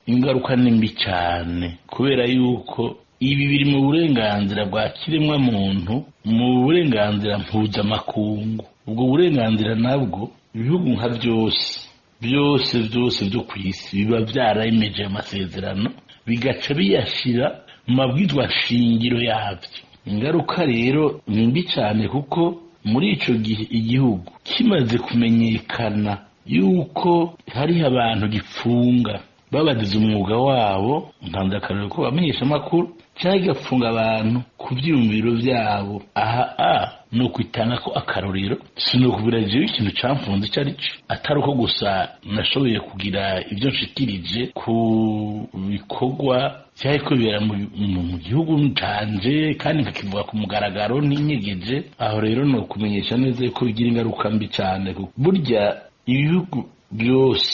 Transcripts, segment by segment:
Ingaruka ni mbi cyane, kubera yuko ibi biri mu burenganzira bwa kiremwa muntu, mu burenganzira mpuzamakungu. Ubwo burenganzira nabwo ibihugu nka byose byose byose byo ku isi biba byarayemeje amasezerano, bigaca biyashyira mu mabwizwa shingiro yabyo. Ingaruka rero ni mbi cyane, kuko muri ico gihe igihugu kimaze kumenyekana yuko hariho abantu gipfunga babagize umwuga wabo, ntanze akarorero ko bamenyesha amakuru, cyangwa igafunga abantu ku byiyumviro byabo. Aha a ni ukwitanga ko akarorero, sinokubwira jewe ikintu camfunze ico ari cyo, atari uko gusa nashoboye kugira ibyo nshikirije ku bikorwa cyari kubera mu gihugu canje, kandi nkakivuga ku mugaragaro n'inyegeje. Aho rero ni ukumenyesha neza ko bigira ingaruka mbi cyane. Burya ibihugu byose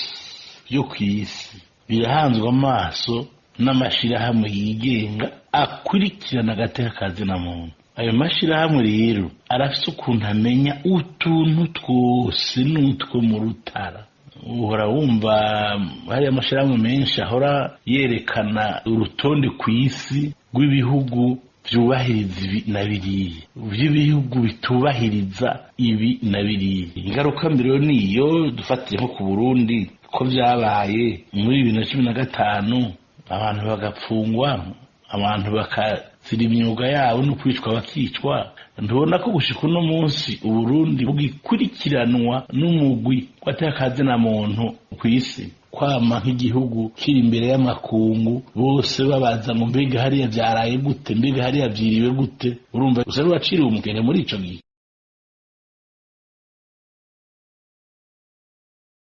byo ku isi birahanzwe amaso n'amashirahamwe yigenga akurikirana agateka kazina muntu. Ayo mashirahamwe rero arafise ukuntu amenya utuntu twose n'utwo mu rutara. Uhora wumva hari amashirahamwe menshi ahora yerekana urutonde ku isi rw'ibihugu vyubahiriza ibi na biriya, vy'ibihugu bitubahiriza ibi na biriya. Ingaruka mbere niyo dufatiye nko ku Burundi, ko vyabaye muri 2015, abantu bagapfungwa, abantu bakazira imyuga yabo no kwicwa bakicwa. Ntubona ko gushika uno munsi Uburundi bugikurikiranwa n'umugwi w'atakazina muntu ku isi, kwama nk'igihugu kiri imbere y'amakungu bose babaza ngo mbega hariya vyaraye gute, mbega hariya vyiriwe gute? Urumva usa n'uwaciriwe umugenge muri ico gihe.